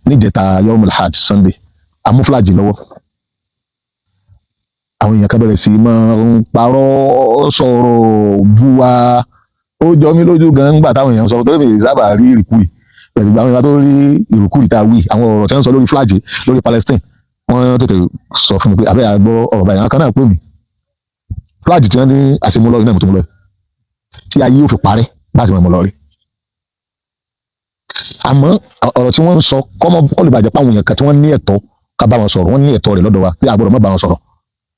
Níjẹta, yomul hajj, Sunday, a mú flag lọ́wọ́. Àwọn èèyàn kan bẹ̀rẹ̀ sí máa ń parọ́, sọ̀rọ̀, bú wa. Ó jọ mí lójú gan ńgbà táwọn èèyàn sọ, torí mi sábà rí ìrìkúrì pẹ̀lú àwọn èèyàn tó rí ìrìkúrì tá a wí, àwọn ọ̀rọ̀ tí wọ́n sọ lórí flag, lórí Palestine. Wọ́n tètè sọ fún mi pé àbẹ́ àgbọ̀ ọ̀rọ̀ báyìí. Àwọn kan náà pè mí. Flag tí wọ́n ní àṣemúlọ iná tó mú lọ tí ayé ò fi parẹ́ bá a ti mọ̀ lọ rí. Àmọ́ ọ̀rọ̀ tí wọ́n ń sọ kọ́mọ kọ́ lè bàjẹ́ pé àwọn èèyàn kan tí wọ́n ní ẹ̀tọ́ ká bá wọn sọ̀rọ̀, wọ́n ní ẹ̀tọ́ rẹ̀ lọ́dọ̀ wa pé àgbọ̀dọ̀ má bá wọn sọ̀rọ̀,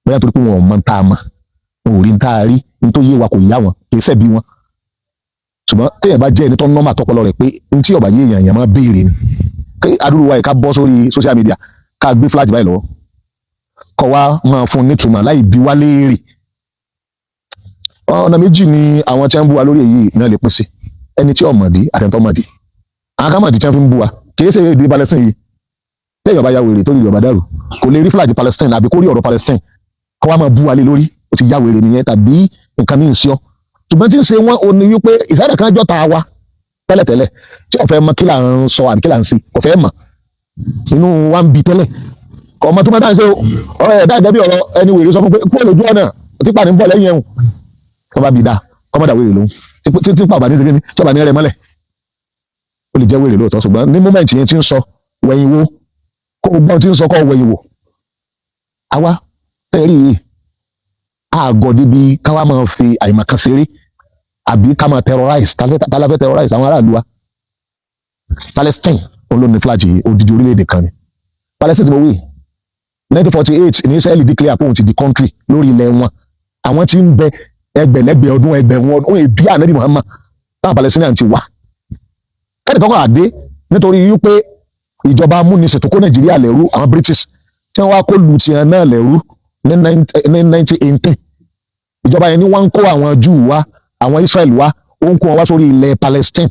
bóyá torí pé wọn ò mọ tá a mọ̀, wọn ò rí tá a rí, ní tó yé wa kò yá wọn, kì í ṣẹ̀bi wọn. Ṣùgbọ́n téèyàn bá jẹ́ ẹni tó normal, tọpọlọ rẹ̀ pé ní tí ọba yé èèyàn, èèyàn máa béèrè ni. Kí adúrú wa yìí ká bọ́ sórí social media, ká gbé flag báyìí lọ́wọ́, kọ́ wa máa fún un nítumọ̀ láì bí wá léèrè. Ọ̀nà méjì ni àwọn tí wọ́n ń bú wa lórí èyí náà lè pín sí: ẹni tí ọ̀mọ̀dí àti ẹni tó mọ̀dí. Àwọn kan mọ̀dí tí wọ́n fi ń bú wa. Kì í ṣe èdè Palestine yìí. Téèyàn bá ya wèrè tó rí ọba dàrú, kò lè rí flag Palestine àbí kó rí ọ̀rọ̀ Palestine kó wá máa bú wa lé lórí. Ó ti ya wèrè nìyẹn tàbí nǹkan míì sí ọ. Ṣùgbọ́n tí ń ṣe wọ́n ò ní wípé ìsáyẹ̀ kan jọ́ ta wa tẹ́lẹ̀tẹ́lẹ̀ tí ó fẹ́ mọ kí là ń sọ àbí kí là ń ṣe, kò fẹ́ mọ̀ inú wa ń bi tẹ́lẹ̀ kò mọ tó máa dáhùn ṣe ọ̀rọ̀ ẹ̀ dáhùn bí ọ̀rọ̀ ẹni wèrè sọ fún pé kúrò lójú ọ̀nà, tipa ní bọ̀ lẹ́yìn ẹ̀hún. Tó bá bi dáa, kọ́mọ́dà wèrè lóhùn tí tipa ọ̀bà ní ṣe kíni, tí ọba ní rẹ̀ mọ́lẹ̀, ó lè jẹ́ wèrè lóòótọ́. Ṣùgbọ́n ní moment yẹn tí ń sọ, wẹ̀yìn wo, kó o gbọ́n tí ń sọ, kó o wẹ̀yìn wò. Àwa tẹ́rí yìí àgọ́ débi káwá máa fi àyìnmọ̀kan ṣeré àbí ká máa terrorize. Tá la fẹ́ terrorize àwọn aráàlú wa? Palestine, òun ló ní flag yìí. Odidi orílẹ̀-èdè kan ni Palestine tí mo wí. 1948 ní Israeli declare pé òun ti di country lórí ilẹ̀ wọn. Àwọn tí ń bẹ ẹgbẹ̀lẹ́gbẹ̀ ọdún, ẹgbẹ̀rún ọdún èbí ànábì Muhammad táwọn Palestinian ti wà. Kẹ́ni kọ́kọ́ àdé nítorí wípé ìjọba amúnisìn tó kó Nàìjíríà lẹ́rú, àwọn British tí wọ́n wá kó lu tiẹ̀ náà lẹ́rú ní 1918, ìjọba yẹn ní wọ́n ń kó àwọn Júù wá, àwọn Israel wá, ó ń kó wọn wá sórí ilẹ̀ Palestine.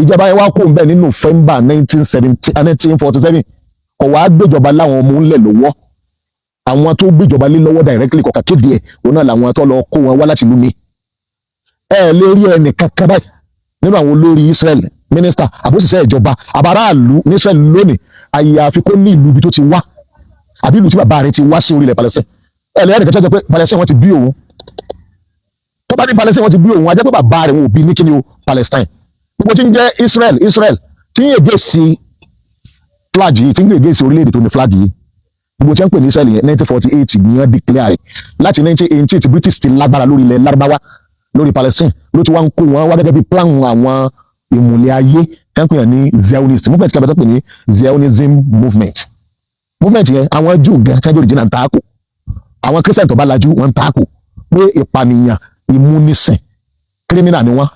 Ìjọba yẹn wá kó ń bẹ̀ ní November 1917, 1947. Kò wá gbéjọba láwọn ọmọ ńlẹ̀ lọ́wọ́. Àwọn tó gbéjọba lé lọ́wọ́ directly, kọ̀ọ̀kan kéde ẹ̀, òun náà làwọn tó lọ kó wọn wá láti ìlú mi. Ẹ lè rí ẹnì kankan báyìí nínú àwọn olórí Israel, mínísítà àbóṣiṣẹ́ ìjọba àbáráàlú ní Israel lónìí, àyàfi kó ní ìlú ibi tó ti wá àbí ìlú tí bàbá rẹ̀ ti wá sí orílẹ̀ Palestine. Ẹ lè rí ẹnì kan tó jẹ́ pé Palestine wọ́n ti bí òun. Tó bá ní Palestine wọ́n ti bí òun, a jẹ́ pé bàbá rẹ̀ wọn ò bí ní kíni o, Palestine. Gbogbo tí ń jẹ́ Israel, Israel tí ń yègé sí flag yìí, tí ń yègé sí orílẹ̀-èdè tó ní flag yìí, gbogbo tí wọ́n ń pè ní Israel yẹn, 1948 ní wọ́n declare rẹ̀. Láti 1918 tí British ti lágbára lórí ilẹ̀ Lárúbáwá, lórí Palestine, ló ti wá ń kó wọn wá gẹ́gẹ́ bí plan àwọn ìmùlẹ̀ ayé tí wọ́n pè ní Zionist movement. Kí a bẹ tó pè ní Zionism movement, movement yẹn, àwọn Jew gan tí wọ́n jẹ́ original ń takò, àwọn Christian tó bá lajú wọ́n ń takò pé ìpànìyàn, ìmúnisìn, criminal ni wọ́n.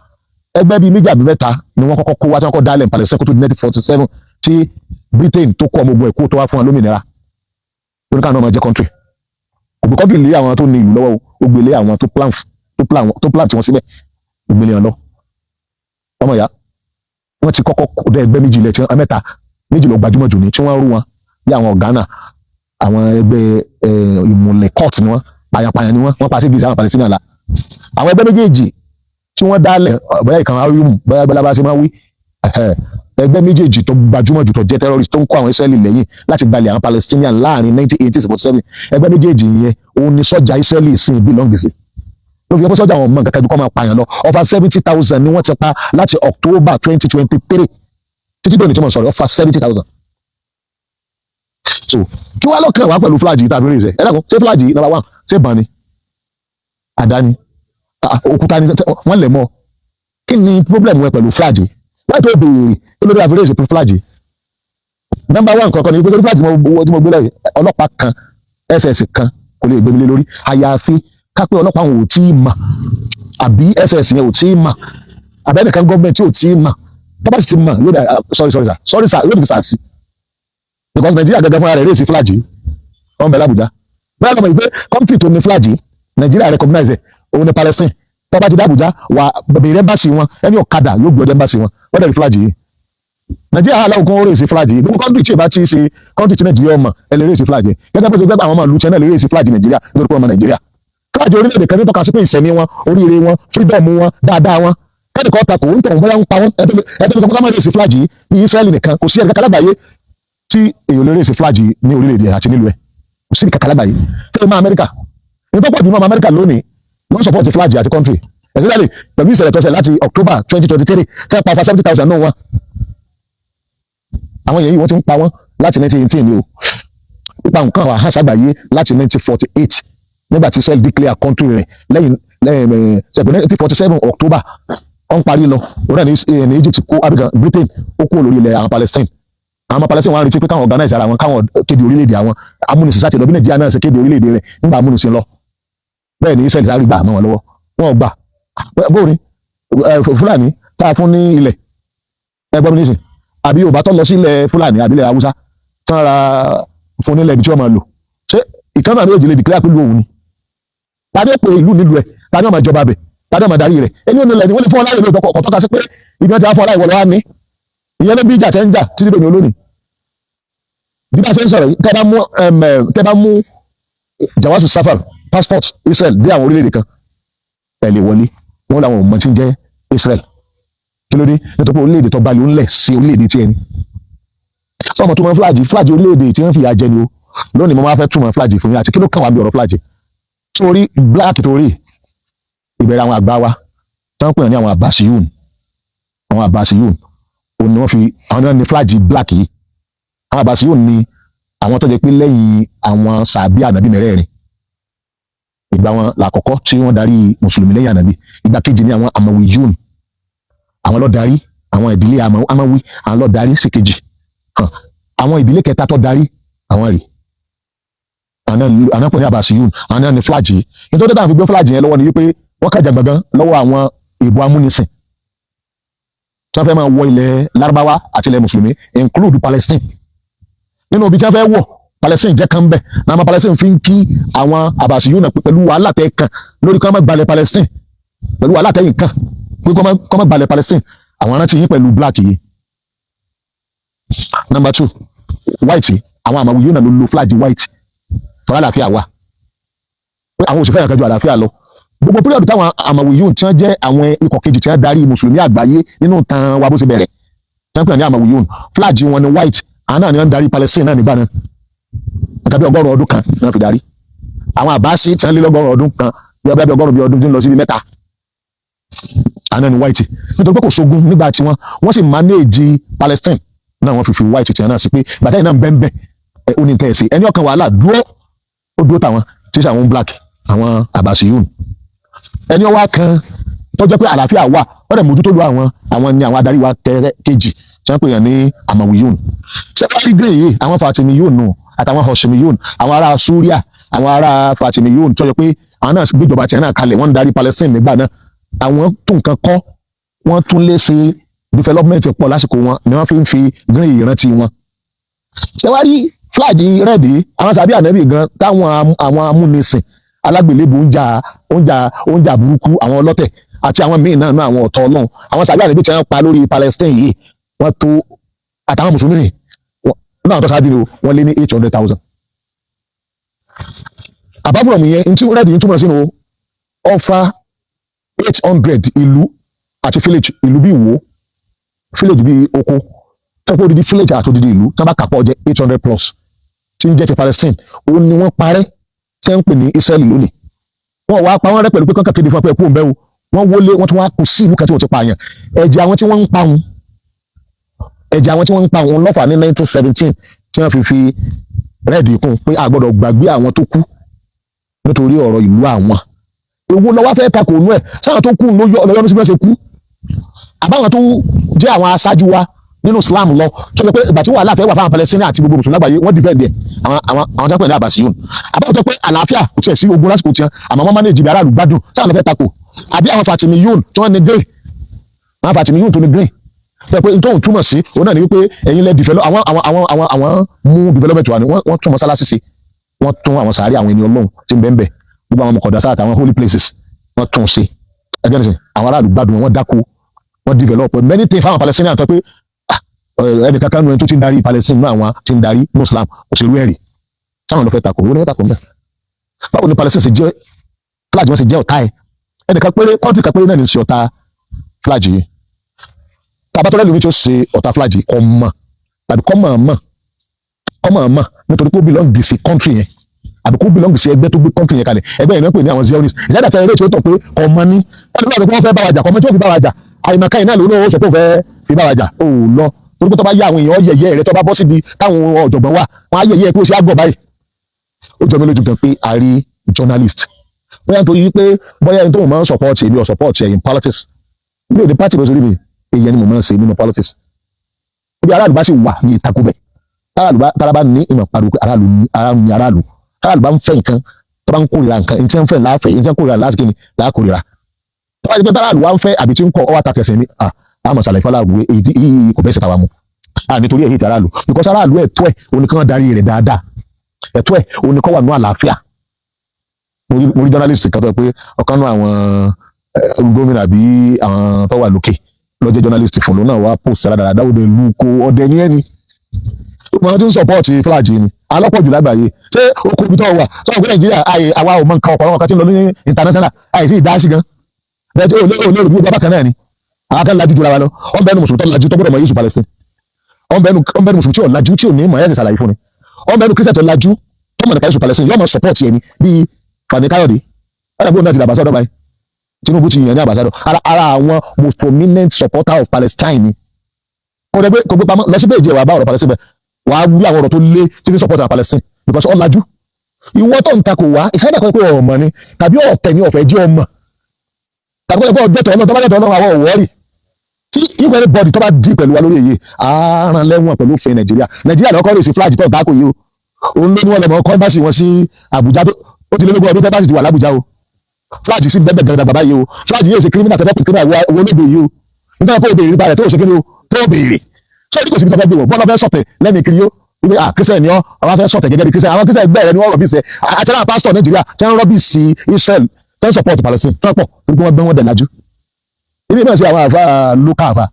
Ẹgbẹ́ bíi méjì àbí mẹ́ta ni wọ́n kọ́kọ́ kó wá, tí wọ́n kọ́ dálẹ̀ ní Palestine kó tó di 1947 tí Britain tó kọ́ ọmọ ogun ẹ̀kọ́ tó wá fún wọn lómìnira. Oníkàwọn náà máa jẹ́ country. Kò gbé country lé àwọn tó ní ìlú lọ́wọ́, ó gbé lé àwọn tó plan tí wọ́n síbẹ̀, ó gbé lé wọn lọ. Ọmọ ìyá, wọ́n ti kọ́kọ́ kó dé ẹgbẹ́ méjì lẹ̀ tí mẹ́ta, méjì lọ gbajúmọ̀ jù ní tí wọ́n rú wọn bí àwọn Ghana, àwọn ẹgbẹ́ ìmùlẹ̀ court ni wọ́n, payapaya ni wọ́n, wọ́n pa sí gbèsè àwọn Palestine la. Àwọn ẹgbẹ́ méjèèjì tí wọ́n dálẹ̀, bóyá ìkan ayélujára, bóyá gbọ́dọ̀ bá ṣe máa wí, ẹgbẹ́ méjèèjì tó gbajúmọ̀ jù tó jẹ́ terrorist tó ń kó àwọn Israeli lẹ́yìn láti gbalẹ̀ àwọn Palestinian láàrin 1980 47, ẹgbẹ́ méjèèjì yẹn, òun ni sọ́jà Israeli ìsìn belong sí. Ló fi yẹ kó sọ́jà àwọn ọmọ nǹkan kan ju kọ́ máa pààyàn lọ. Over 70,000 ni wọ́n ti pa láti October 2023 títí dòní tí mo sọ̀rọ̀, over 70,000. So kí wàá lọ́kàn wá pẹ̀lú flag yìí tàbí rèé ẹ dákun? Ṣé flag yìí, number one, ṣé bàn ni, àdá ni, òkúta ni wọ́n lẹ̀ mọ́? Kí ni problem ẹ pẹ̀lú flag yìí? Láì tó béèrè kí ló dé àfi raise flag yìí. Number one kankan ni pé flag tí mo gbé lẹ́yìn, ọlọ́pàá kan, SS kan kò lè gbé mi lé lórí, àyàfi kápẹ́ ọlọ́pàá wọn ò tí ì mà, àbí SS yẹn ò tí ì mà, àbí ẹnìkan gọ́ọ̀mẹ̀ntì ò tí ì mà. Tó bá sì ti mà, yóò dà, "Sorry, sorry sir, sorry sir," yóò dì sà sí, because Nàìjíríà gẹ́gẹ́ fúnra rẹ̀ raise flag yìí. Wọ́n bẹ l'Ábùjá bẹ́ẹ̀ lọ́mọ ìgbé country tó ní flag yìí, Nàìjíríà recognize ẹ̀, òun ní Palestine. Tó bá ti dé Àbújá, wà bèrè embassy wọn, ẹni ọ̀kadà yóò gbé ọdẹ embassy wọn, wọ́n dẹ̀ rí flag yìí. Nàìjíríà aláwọ̀ kan ó raise flag yìí. Gbogbo country tí ì bá ti ṣe country tí Nàìjíríà ọmọ ẹ lè raise flag yìí, gẹ́gẹ́ bó ṣe gbẹ́ àwọn ọmọ ìlú tiẹ̀ náà lè raise flag Nàìjíríà nítorí pé ọmọ Nàìjíríà. Flag orílẹ̀-èdè kan ní tọ́ka sí pé ìsẹ̀mí wọn, oríire wọn, freedom wọn, dáadáa wọn. Kẹ́ni kan takò ń tọ̀ bóyá ń pa wọ́n. Ẹ̀tọ́ sọ pé ká má raise flag yìí bí Israẹli nìkan, kò sí ẹ̀ka kálágbàáyé. Tí èèyàn lè raise flag ní orílẹ̀-èdè àti nílùú ẹ̀, kò síbi kankan lágbàáyé tó máa Amẹ́ríkà ní tó pọ̀ jù náà. Ọmọ Amẹ́ríkà lónìí ló ń support flag àti country, especially pẹ̀lú ìṣẹ̀lẹ̀ tó ṣẹlẹ̀ láti October 2023 tí wọ́n pa over 70,000 náà wọn. Àwọn èèyàn yìí, wọ́n ti ń pa wọ́n láti 1918 ni o. Pípa nǹkan àwọn àhán sàgbáyé láti 1948, nígbà tí Israel declare country rẹ̀ lẹ́yìn ṣẹ̀pẹ̀ 1947 October, ó ń parí lọ. Òun náà ní Egypt kó Abigan, Britain ó kúrò lórí ilẹ̀ àwọn Palestine. Àwọn ọmọ Palestine wọn retí pé káwọn organize ara wọn, káwọn kéde orílẹ̀-èdè àwọn amúnisìn sáti lọ, bí Nàìjíríà náà ṣe kéde orílẹ̀-èdè rẹ̀ nígbà amúnisìn lọ. Bẹ́ẹ̀ ni Israel sáré gbà mọ́ wọn lọ́wọ́. Wọn ò gbà. Bóò ni Fúlàní tá a fún ní ilẹ̀ ẹgbọ́n mi nísìn, àbí Yorùbá tó lọ sí ilẹ̀ Fúlàní àbí ilẹ̀ Haúsá tí wọ́n ra fún nílẹ̀ ibi tí wọ́n máa lò, ṣé ìkànnì àmì òjì lè declare pẹ̀lú òun ni? Tani ó pe ìlú nílùú ẹ̀? Tani ó máa jọba bẹ̀? Tani ó máa darí rẹ̀? Ẹni ò nílẹ̀ ni wọ́n lè fún ọ láyè lóòótọ́, kò tọ́ka sí pé ibi wọn ti á fún ọ láyè wọlé wá ní. Ìyẹn ló bí ìjà tẹ́ ń jà títí dòní olónìí. Bí bá ṣe ń sọ̀rọ̀ yìí, tẹ́ bá mú jawazu safar, passport Israel, dé àwọn orílẹ̀-èdè kan, ẹ̀ lè wọlé. Wọn làwọn ò mọ tí ń jẹ́ Israel. Kí ló dé? Nítorí pé orílẹ̀-èdè tó balẹ̀ ń lẹ̀ sí orílẹ̀-èdè tí ẹni sọmọ tó mọ flag orílẹ̀-èdè tí wọ́n fìyà jẹ ni o. Lónìí, mo máa fẹ́ túmọ̀ flag fún yín àti kí ló kàn wá bí ọ̀rọ̀ flag. Sórí black tó rí, ìbẹ̀rẹ̀ àwọn àgbà wa tí wọ́n pè ní àwọn Abasiyun, àwọn Abasiyun òun ni wọ́n fi àwọn náà ní flag black yìí. Àwọn Abasiyun ni àwọn tó jẹ́ pé lẹ́yìn àwọn sàbí ànábì mẹ́rẹ̀ẹ̀rin, ìgbà wọn làkọ́kọ́ tí wọ́n darí mùsùlùmí lẹ́yìn ànábì. Ìgbà kejì ni àwọn Amawiyun, àwọn ló darí àwọn ìdílé Amawi, àwọn ló darí sí kejì. Àwọn ìdílé kẹta tó darí àwọn rè, àwọn pè ní Abasiyun, àwọn náà ní flag yìí. Nítorí táwọn fi gbé flag yẹn lọ́wọ́ ni wípé wọ́n kàjà gbọ̀ngàn lọ́wọ́ àwọn ìbò amúnisìn tí wọ́n fẹ́ máa wọ ilẹ̀ Lárúbáwá àti ilẹ̀ mùsùlùmí, include Palestine. Nínú ibi tí wọ́n fẹ́ wọ̀, Palestine jẹ́ kan bẹ́ẹ̀ náà. Àwọn Palestine fi ń kí àwọn Abasiyun náà pẹ̀lú wàhálà tẹ́ kan lórí kí wọ́n má gbalẹ̀ Palestine, pẹ̀lú wàhálà tẹ́yìn kan pé kí wọ́n má gbalẹ̀ Palestine. Àwọn arántí yín pẹ̀lú black yìí. Number two, white. Àwọn Amawiyun náà ló lo flag white tọ́lá àlàáfíà wà, pé àwọn òṣìṣẹ́ ìyànkájú àlàáfíà lọ. Gbogbo period táwọn Amawiyun tí wọ́n jẹ́ àwọn ikọ̀ kejì tí wọ́n darí mùsùlùmí àgbáyé nínú tàn wa bó ṣe bẹ̀rẹ̀, tí wọ́n pè ní Amawiyun, flag wọn ni white. Àwọn náà ni wọ́n ń darí Palestine náà nígbà náà. Nǹkan bí 100 ọdún kan náà fi darí. Àwọn Àbáṣí tí wọ́n lé l'100 ọdún kan, bí ọbẹ̀ bí 100 bí ọdún tí ń lọ síbi 3, àwọn náà ni white, nítorí pé kò sógun nígbà tí wọ́n sì manage Palestine náà. Wọ́n fi fi white tiẹ̀ náà sí pé bàtà yìí náà ń bẹ́ẹ̀ bẹ́ẹ̀. Ó ní tẹ́ ẹ sí ẹni ọkàn wàhálà dúró, ó dúró tàwọn tí sàwọn black, àwọn Abasiyun. Ẹni ọwọ́ kan tó jẹ́ pé àlàáfíà wà, ó dẹ̀ mójútó lu àwọn ni àwọn adarí wa kẹrẹ kejì tí wọ́n pè yàn ní Amawiyun. Sẹ́wárí grey yìí, àwọn Fatimiyun nù àtàwọn Hoshimiyun, àwọn ará Súríà, àwọn ará Fatimiyun tó jẹ́ pé àwọn náà gbéjọba tiẹ̀ náà kalẹ̀, wọ́n ń darí Palestine nígbà náà. Àwọn tún nǹkan kọ́, wọ́n tún lé sí development pọ̀ lásìkò wọn ni wọ́n fi ń fi green yìí rántí wọn. Sẹ́wárí flag red, àwọn sàbí ànábì gan táwọn àwọn amúnisìn alágbèlébù ń jà, ń jà, ń jà burúkú, àwọn ọlọ́tẹ̀ àti àwọn míì náà náà, àwọn ọ̀tọ̀ Ọlọ́run, àwọn sàbí ànábì tí wọ́n pa lórí Palestine yìí, wọ́n tó àtàwọn mùsùlùmí ni náà tó ṣáájú ni o, wọ́n lé ní 800,000. Àbábọ̀ mi yẹn, ntí red yìí túmọ̀ sínú ọfà 800 ìlú àti village, ìlú bíi Ìwó, village bíi oko tọ́pọ̀, odidi village àti odidi ìlú tí wọ́n bá kàpọ̀ jẹ́ 800 plus tí ń jẹ́ ti Palestine. Òun ni wọ́n parẹ́ tí wọ́n ń pè ní Israeli lónìí. Wọ́n wá pa wọ́n rẹ́ pẹ̀lú pé kọ́ńkà kéde fún apẹ́ kú òun bẹ́ẹ̀ o. Wọ́n wọlé, wọ́n tún wá kú sí ìlú kan tí wọ́n ti pààyàn. Ẹ̀jẹ̀ àwọn tí wọ́n ń pa wọn, ẹ̀jẹ̀ àwọn tí wọ́n ń pa wọn lọ́fà ní 1917 tí wọ́n fi fi red kún pé a gbọ́dọ̀ gbàgbé àwọn tó kú nítorí ọ̀rọ̀ ìlú àwọn. Èwo lọ́wọ́ fẹ́ takò nú ẹ̀? Sáwọn tó kú ló yọ lọ́yọ́ sí bí wọ́n ṣe kú, àbáwọn tó jẹ́ àwọn aṣáájú wa nínú Islam lọ tó jẹ́ pé ìgbà tí wàhálà fẹ́ wà fáwọn Palestine àti gbogbo mùsùlùmí lágbàáyé, wọ́n defend ẹ̀, àwọn tó ń pè ní Abasiyun, àbáwọn tó pé àlàáfíà kò tiẹ̀ sí ogun lásìkò tiẹ̀, àmọ́ wọ́n manage ibi aráàlú gbádùn, sáwọn lọ fẹ́ takò, àbí àwọn Fatimiyun tí wọ́n ní green, àwọn Fatimiyun tó ní green tó yẹ pé n tó ń túmọ̀ sí òun náà ni wípé ẹ̀yin lẹ develop àwọn mú development wà ní wọ́n tún mọ́sálásí sí, wọ́n tún àwọn sàárè àwọn ènìyàn Ọlọ́run tí ń bẹ ń bẹ, gbogbo àwọn mọ̀kọ̀dásá àtàwọn holy places, wọ́n tún ṣe. Ẹgbẹ́ nìsín, àwọn aráàlú gbádùn wọn, dáko, wọ́n develop many things fáwọn Palestinian tó pé ẹnì kankan nu ẹni tó ti ń darí Palestine nínú àwọn tí ń darí Muslim òṣèlú ẹ̀rì sáwọn ló fẹ́ takò. Wọ́n ló fẹ́ takò mbẹ́. Báwo ni Palestine ṣe jẹ́ flag wọn ṣe jẹ́ ọ̀tá ẹ̀? Ẹnìkan péré, country kan péré náà ní ṣe ọ̀tá flag yìí. Tàbátọ́lẹ́ lómi tí ó ṣe ọ̀tá flag yìí, kọ́ mọ̀ tàbí kọ́ mọ̀ mọ̀. Kọ́mọ̀ mọ̀ nítorí pé ó belong sí country yẹn àbí kó belong sí ẹgbẹ́ tó gbé country yẹn kalẹ̀. Ẹgbẹ́ yẹn náà pè ní àwọn Zionist. Ìyáda tẹ eré tí ó tọ̀ pé ọmọ ní wọ́n ní wọ́n fẹ́ bá wa jà, kọ́mọ tí ó fi bá wa jà. Àyìnbá yìí náà lòun náà ó sọ pé ó fẹ́ fi bá wa jà. Ó lọ torí pé tó bá yá, àwọn èèyàn yẹ̀yẹ́ rẹ. Tó bá bọ́ síbi táwọn ọ̀jọ̀gbọ́n wà, wọ́n á yẹ̀yẹ́ pé ó ṣe àgọ̀ báyìí. Ó jọ mí lójú gan pé a rí journalist, bóyá nítorí wípé bóyá ẹni tó máa ń support èmi ò support ẹ̀ in politics. Mi ò ní party lọ́sọ̀rí mi, èyí ni mo máa ń ṣe nínú politics. Ibi aráàlú bá sì wà ní ìtakò bẹ̀, aráàlú bá tára bá ní ìmọ̀ pariwo pé aráàlú ní, aráàlú ní, aráàlú aráàlú bá ń fẹ́ nǹkan, tó bá ń kórìíra nǹkan, ẹni tí ń fẹ́ láàfẹ́, ẹni tí ń kórìíra láti kíni láàkórìíra. Tó bá ti pé táráàlú wa ń fẹ́ àbí tí ń kọ́ ọ wá ta kẹsẹ̀ ní àmọ̀ sàlẹ̀ fọláàlú èyí tí kò bẹ́ẹ̀ sì tàwa mu à nítorí èyí ti aráàlú, because aráàlú, ẹ̀tọ́ ẹ̀ oníkan darí rẹ̀ dáadáa, ẹ̀tọ́ ẹ̀ oníkan wà ní àlàáfíà. Mo rí journalist kan tó yẹ pé ọ̀kan nú àwọn gómìnà àbí àwọn tó wà lókè lọ́jọ́ journalist fún lòun náà wá post dáradára. Ó dẹ̀ lu ko ọdẹ ní ẹni wọn ti ń support flag ni alọ́pọ̀jù lágbàáyé. Ṣé okùn ibi tó wà tó wà pé Nàìjíríà àyè àwa ò mọ nǹkan ọ̀pọ̀lọpọ̀ kan tí ń lọ ní international àìsí ìdásí gan bẹ́ẹ̀ tí ó lérò bí gbogbo abákan náà ni. Àwọn kan lajú jura wa lọ. Ọ̀n bẹ́ẹ̀ ni mùsùlùmí tó lajú tó gbọ́dọ̀ mọ Yéṣu Palestine. Ọ̀n bẹ́ẹ̀ ni mùsùlùmí tí ò lajú, tí ò ní mọ̀ ẹ́ ṣàlàyé fún ni. Ọ̀n bẹ́ẹ̀ ni Christian tó lajú tó mọ̀ nípa Yéṣu Palestine, yóò mọ̀ support yẹn ni bíi Fani Káyọ̀dé. Ọ̀dà gbọ́dọ̀ náà ti di ambassador báyìí. Tinubu ti yàn ní ambassador. Ara àwọn most prominent supporter of Palestine ni. Kò dẹ̀ gbé, kò gbé pamọ́. Lọ sí péjì ẹ̀, wà bá ọ̀rọ̀ Palestine bẹ́ẹ̀, wà á wí àwọn ọ̀rọ̀ tó lé tí ní support Palestine because ó lajú. Ìwọ tó ń takò wá ìsáyẹ̀dà kan pé ọmọ ni tàbí ọ̀tẹ̀ ni ọ̀fẹ́ jẹ́ ọmọ tàbí kọ́ ọjọ́ tọ̀ ọlọ́run tó bá jẹ́ tọ̀ ọlọ́run, àwọn ọ̀wọ́rì tí if anybody tó bá dì pẹ̀lú wa lórí èyí, àárán lẹ́wọ̀n pẹ̀lú òfin Nàìjíríà. Nàìjíríà lọ́kọ́ lè sí flag tó ń takò yìí o. Òun ló ní wọn lọ́mọ kọ́ embassy wọn sí Àbújá tó ó ti lé lógún ọdún tẹ́básì ti wà l'Ábújá o. Flag sí bẹ́ẹ̀ bẹ́ẹ̀ bàbá yìí o. Flag yìí ṣe criminal tẹ́fẹ́ pè criminal wo lóde yìí o. Nígbà tó o béèrè nípa rẹ̀ tó o ṣe kí ni o tó o béèrè ṣé o ní kò síbi tó fẹ́ gbé wọ̀ bọ́ọ̀lù fẹ́ sọ̀tẹ̀ lẹ́nu kiri yó wípé ah, Christian ni ọ́, àwọn fẹ́ sọ̀tẹ̀ gẹ́gẹ́ bí Christian. Àwọn Christian ẹgbẹ́ rẹ ni wọ́n rubbish ẹ̀. Àti àwọn pastor Nàìjíríà tí wọ́n rubbish Israel, tí wọ́n support Palestine tó pọ̀ torí pé wọ́n gbé wọn dẹ̀ lajú. Ibi náà ṣe àwọn àfa local àfa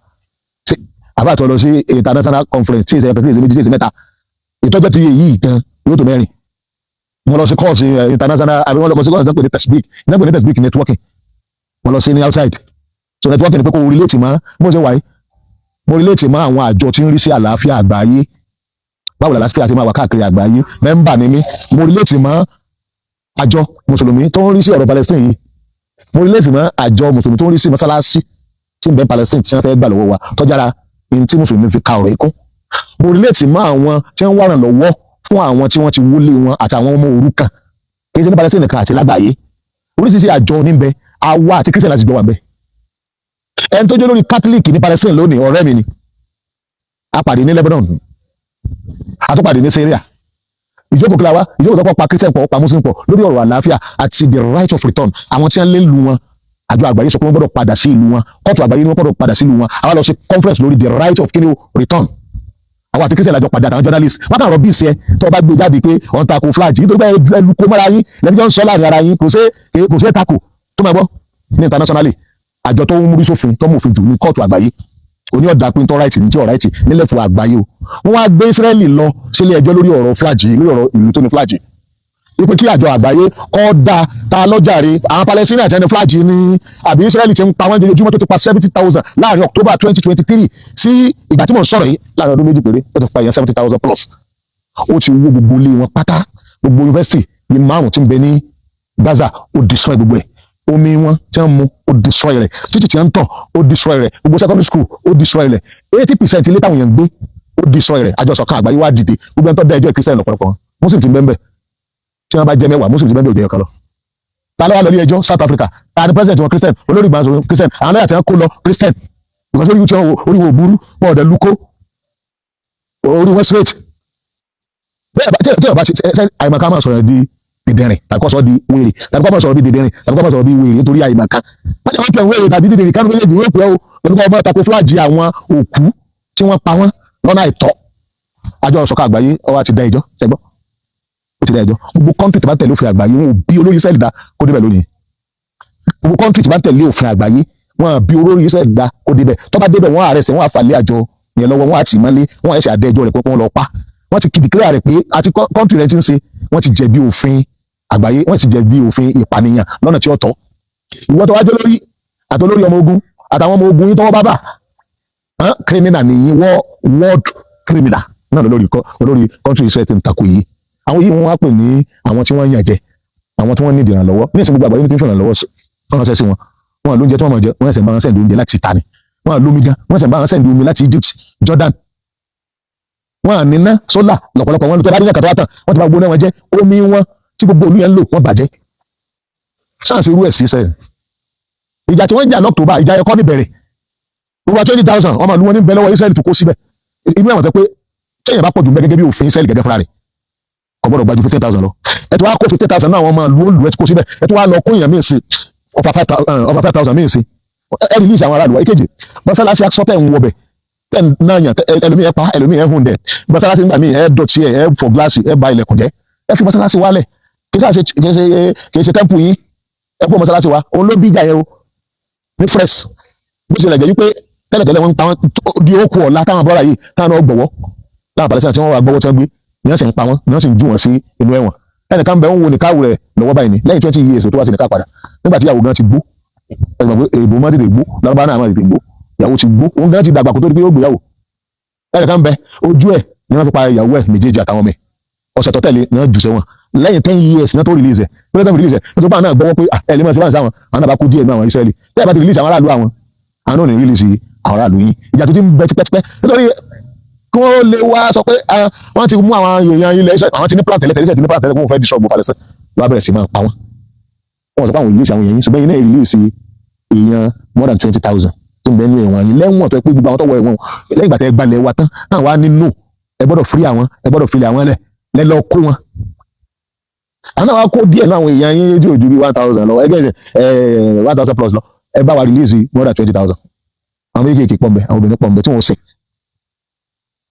ṣe àfa tó lọ sí international conference tí ìṣẹ̀lẹ̀ pẹ̀lú ìṣẹ̀lẹ̀ méjì, ìṣẹ̀lẹ̀ mẹ́ta, ìtọ́jọ́ ti yẹ yìí gan yóò tó mẹ́rin. Wọ́n lọ sí course international àbí wọ́n lọ sí course náà pè ní textbook náà pè ní textbook networking. Wọ́n lọ sí ní outside. So networking ni pé kó o relate mọ́ bó ṣe wáyé. Mo relate mọ́ àwọn àjọ tí ń rí sí àlàáfíà àgbáyé, báwo la àlàáfíà ti máa wà káàkiri àgbáyé. Member ni mí. Mo relate mọ́ àjọ mùsùlùmí tó ń rí sí ọ̀rọ̀ Palestine yìí. Mo relate mọ́ àjọ mùsùlùmí tó ń rí sí mọ́sálásí tí ń bẹ Palestine tí wọ́n fẹ́ gbà lọ́wọ́ wa, tọ́jára ní tí mùsùlùmí fi ka ọ̀rọ̀ ikú. Mo relate mọ́ àwọn tí wọ́n wà ràn lọ́wọ́ fún àwọn tí wọ́n ti wọlé wọn àti àwọn ọmọ òrukàn, kì í ṣe ní Palestine nìkan àti lágbàáyé. Oríṣiríṣi àjọ níbẹ̀, àwa àti Christian láti jọ wà bẹ́ẹ̀. Ẹni tó jẹ́ lórí Catholic ní Palestine lónìí, ọ̀rẹ́ mi ni. A pàdé ní Lebanon, a tún pàdé ní Syria. Ìjókòó kíláwá, ìjókòó tó pọ̀ pa Christian pọ̀, pa Muslim pọ̀ lórí ọ̀rọ̀ àlàáfíà àti the right of return. Àwọn tí wọ́n lé lu wọn, àjọ àgbáyé sọ pé wọ́n gbọ́dọ̀ padà sí ìlú wọn. Kóòtù àgbáyé ni wọ́n gbọ́dọ̀ padà sí ìlú wọn. Àwa lọ ṣe conference lórí the right of kíni o return. Àwọn àti Christian àjọ pàdé àtàwọn journalist. Wọ́n kàn rubbish ẹ tó o bá gbé jáde pé wọ́n tako flag nítorí pé ẹlú kó mọ́ra yín lẹ́ni jọ ń sọ láàrin ara yín. Kò sí tako tó máa gbọ́ ní internationally. Àjọ tó ń múrí sófin, tó mú òfin jù ní kóòtù àgbáyé, oní ọ̀dà pé ń tọ́ right ní tí ọ̀ right nílẹ̀ fún àgbáyé o. Wọ́n wá gbé Israeli lọ sílé ẹjọ́ lórí ọ̀rọ̀ flag, lórí ọ̀rọ̀ ìlú tó ní flag, wípé kí àjọ àgbáyé kọ́ da ta lọ́jàre, àwọn Palestine àti ẹni flag ní àbí Israeli ti ń pa wọ́n jojoojúmọ́, tó ti pa 70,000 láàrin October 2023 sí ìgbà tí mò ń sọ̀rọ̀ yìí. Láàrin ọdún 2 péré, ó ti pa èèyàn 70,000 plus. Ó ti wó gbogbo ilé wọn pátá. Gbogbo university ní márùn tí ń bẹ ní Gaza, ó destroy gbogbo ẹ̀. Omi wọn tí wọ́n mu, ó destroy rẹ̀. Títì tí wọ́n ń tọ̀, ó destroy rẹ̀. Gbogbo secondary school, ó destroy rẹ̀. 80% ilé táwọn èèyàn ń gbé, ó destroy rẹ̀. Àjọsọ̀kan àgbáyé wá dìde. Gbogbo ẹni tó dá ẹjọ́, Christian lọ́pọ̀lọpọ̀ wọn. Muslim ti ń bẹ́ẹ̀ bẹ́ẹ̀, tí wọ́n bá jẹ́ 10, Muslim ti bẹ́ẹ̀ bẹ́ẹ̀ ò jẹ́ ọ̀kan lọ. Ta ló wà lọ ilé ẹjọ́? South Africa. Ta ni president wọn? Christian. Olórí ìgbà Christian. Àwọn lọ́yà tí wọ́n kó lọ, Christian, because orí tí wọ́n orí wọn ò burú, wọn ò dẹ̀ lúkó orí wọn straight bẹ́ẹ̀ bá tí ọba ṣe àìmọ̀ká máa sọ̀rọ̀ di dìdìrìn tàbí kọ́ sọ di wèrè, tàbí kọ́ máa sọ̀rọ̀ bí dìdìrìn, tàbí kọ́ máa sọ̀rọ̀ bí wèrè nítorí àìmọ̀ká. Wọ́n jẹ́ wọ́n pè wèrè tàbí dìdìrìn kánú méjèèjì wọ́n pè ó pẹ̀lú kọ́ ọmọ tako flag àwọn òkú tí wọ́n pa wọ́n lọ́nà àìtọ́. Àjọ ọ̀sọ̀kan àgbáyé ó wá ti dá ẹjọ́. Ṣẹgbọ́, ó ti dá ẹjọ́. Gbogbo country tó bá tẹ̀lé òfin àgbáyé, wọn ò bí olórí Israẹli dá kó débẹ̀ lónìí. Gbogbo country tó bá tẹ̀lé òfin àgbáyé, wọn bí olórí Israẹli dá kó débẹ̀. Tó bá débẹ̀, wọ́n arrest, wọ́n àfàlẹ́ àjọ yẹn lọ́wọ́, wọ́n á tì mọ́lé, wọ́n ẹ̀ṣẹ̀ àdẹ́jọ́ rẹ̀ pé wọ́n lọ pa. Wọ́n ti declare rẹ̀ pé àti country rẹ̀ ti ń ṣe, wọ́n ti jẹ̀bi òfin àgbáyé, wọ́n ti jẹ̀bi òfin ìpànìyàn lọ́nà tí ó tọ́. Ìwọ tó wá jẹ́ lórí àti olórí ọmọ ogun àtàwọn ọmọ ogun yín tọ́wọ́ bá bà, criminal nìyí, world criminal. Náà lórí olórí country Israel ti ń takò yìí. Àwọn yìí, wọ́n wá pè ní àwọn tí wọ́n yàn jẹ, àwọn tí wọ́n ní ìdìrànlọ́wọ́ ní ìsìn. Gbogbo àgbáyé ní ti ń fi ìrànlọ́wọ́ ránṣẹ́ sí wọn. Wọn lóúnjẹ tí wọ́n máa jẹ, wọ́n ẹsẹ̀ bá wọn send oúnjẹ láti ìta ni. Wọn lómi gan, wọ́n ẹsẹ̀ bá wọn send omi láti Egypt, Jordan. Wọn à níná solar lọ́pọ̀lọpọ̀. Wọn tó bá dé kàtó wá tán, wọ́n ti bá gbóná wọn jẹ́. Omi wọn tí gbogbo olú yẹn ń lò, wọ́n bàjẹ́ sáàsì irú ẹ̀ sí sẹ́yìn. Ìjà tí wọ́n jà lọ́któbà, ìjà ẹ̀kọ́ níbẹ̀rẹ̀, over 20,000 ọmọ ìlú wọn ní bẹ lọ́wọ́ Israẹli tó kó síbẹ̀. Inú ẹ̀wọ̀n tẹ́ pé tẹ́yìn bá pọ̀ jù mẹ́, gẹ́gẹ́ bí òfin Israẹli gẹ́gẹ́ fúnra rẹ̀, kò gbọ́dọ̀ gba ju 15,000 lọ. Ẹ tó wá kó 15,000 náà, àwọn ọmọ ìlú olù ẹ ti kó síbẹ̀. Ẹ tó wá lọ kó èèyàn míì sí, over 5,000 míì sí. Ẹ release àwọn aráàlú wa. Ìkejì, mọ́sálásí Aqsa tẹ̀ ń wọbẹ̀, tẹ̀ ń náà yàn, ẹlòmíì ẹ pa, ẹlòmíì ẹ hùn dẹ̀. Mọ́sálásí nígbà míì, ẹ dọ̀tí ẹ, ẹ fọ gíláàsì, ẹ ba ilẹ̀kùn jẹ́. Ẹ fi mọ́sálásí wálẹ̀. Kì í ṣe temple yín. Ẹ kó mọ́sálásí wa. Òun ló bí ìjà yẹn o ní fresh. Bó tilẹ̀ jẹ́ wípé tẹ́lẹ̀tẹ́lẹ̀ wọ́n ń pa wọ́n di ókú ọ̀la, táwọn bọ́ra yìí, táwọn náà gbọ̀wọ́ láwọn Palestine tí wọ́n wà gbọ́wọ́ tí wọ́n gbé ni, wọ́n sì ń pa wọ́n ni, wọ́n sì ń jù wọ́n sí inú ẹ̀wọ̀n. Ẹnìkan bẹ ń wo nìkáwù rẹ̀ lọ́wọ́ báyìí ni, lẹ́yìn 20 years tó wá sí nìká padà, nígbà tí ìyàwó gan ti gbó. Ẹ gbà pé èèbò má tètè gbó, lárúbá náà má tètè gbó. Ìyàwó ti gbó, òun gan ti dàgbà kó tó di pé ó gbéyàwó. Ẹnìkan bẹ, ojú ẹ̀ ni wọ́n fi pa ìyàwó ẹ̀ méjèèjì àtàwọn ọmọ ẹ̀. Ọ̀sẹ̀ tó tẹ̀lé ni wọ́n jù sẹ́wọ̀n. Lẹ́yìn 10 years náà tó release ẹ̀. Tó tó release ẹ̀, nítorí pé àwọn náà gbọ́wọ́ pé ẹ lè máa ṣe báyìí sáwọn. Àwọn náà bá kú díẹ̀ ní àwọn Israẹli. Tẹ́ ẹ bá ti release àwọn aráàlú, àwọn náà ní release àwọn aráàlú yín. Ìjà tó ti ń bẹ tipẹ́tipẹ́, nítorí kí wọ́n lè wá sọ pé wọ́n ti mú àwọn èèyàn ilẹ̀ Israẹli. Àwọn ti ní plan tẹ́lẹ̀ tẹ́lẹ̀, ti ní plan tẹ́lẹ̀ kó wọ́n fẹ́ disrupt Palestine, lọ́wọ́ bẹ̀rẹ̀ sí máa pa wọ́n. Wọ́n sọ pé àwọn release àwọn èèyàn yín, ṣùgbọ́n yín náà release èèyàn more than 20,000 tó ń bẹ nínú ẹ̀wọ̀n yín, lẹ́wọ̀n tó yẹ pé gbogbo àwọn tó wọ ẹ̀wọ̀n lẹ́yìn ìgbà tẹ́ gbalẹ̀ wa tán náà wá nínú. Ẹ gbọ́dọ̀ free àwọn, ẹ gbọ́dọ̀ free àwọn lẹ̀ lẹ́lọ́ kó wọn. Àwọn náà wá kó díẹ̀ náà, àwọn èèyàn yín tí ò ju bí 1,000 lọ, ẹgbẹ́ ẹ̀ 1,000 plus lọ. Ẹ bá wa release more than 20,000. Àwọn méjèèjì pọ̀ mbẹ, àwọn obìnrin pọ̀ mbẹ tí wọ́n sìn.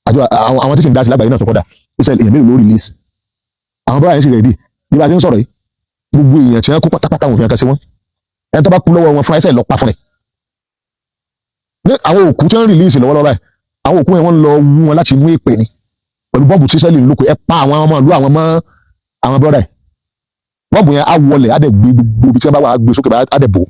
Àjọ àwọn tí sì ń dá sí lágbàáyé náà tó kọ́dà Israel, èèyàn mélòó ló release? Àwọn bọ́lá yẹn sì ready bí bá a ti ń sọ̀rọ̀ yìí. Gbogbo èèyàn tí wọ́n kó pátápátá, wọn fi hàn kan sí wọn. Ẹni tó bá kú lọ́wọ́ wọn fúnra ẹsẹ̀ lọ pa fún rẹ̀. Ní àwọn òkú tí wọ́n release lọ́wọ́lọ́wọ́ báyìí, àwọn òkú yẹn, wọ́n lọ wú wọn láti mú èpè ni pẹ̀lú bọ́ǹbù tí Israẹli lò pé ẹ pa àwọn ọmọ ìlú, àwọn mọ́ àwọn brother yìí. Bọ́ǹbù yẹn á wọlé, á dẹ̀ gbé gbogbo ibi tí wọ́n bá wà, á gbé sókè báyìí, á dẹ̀ bò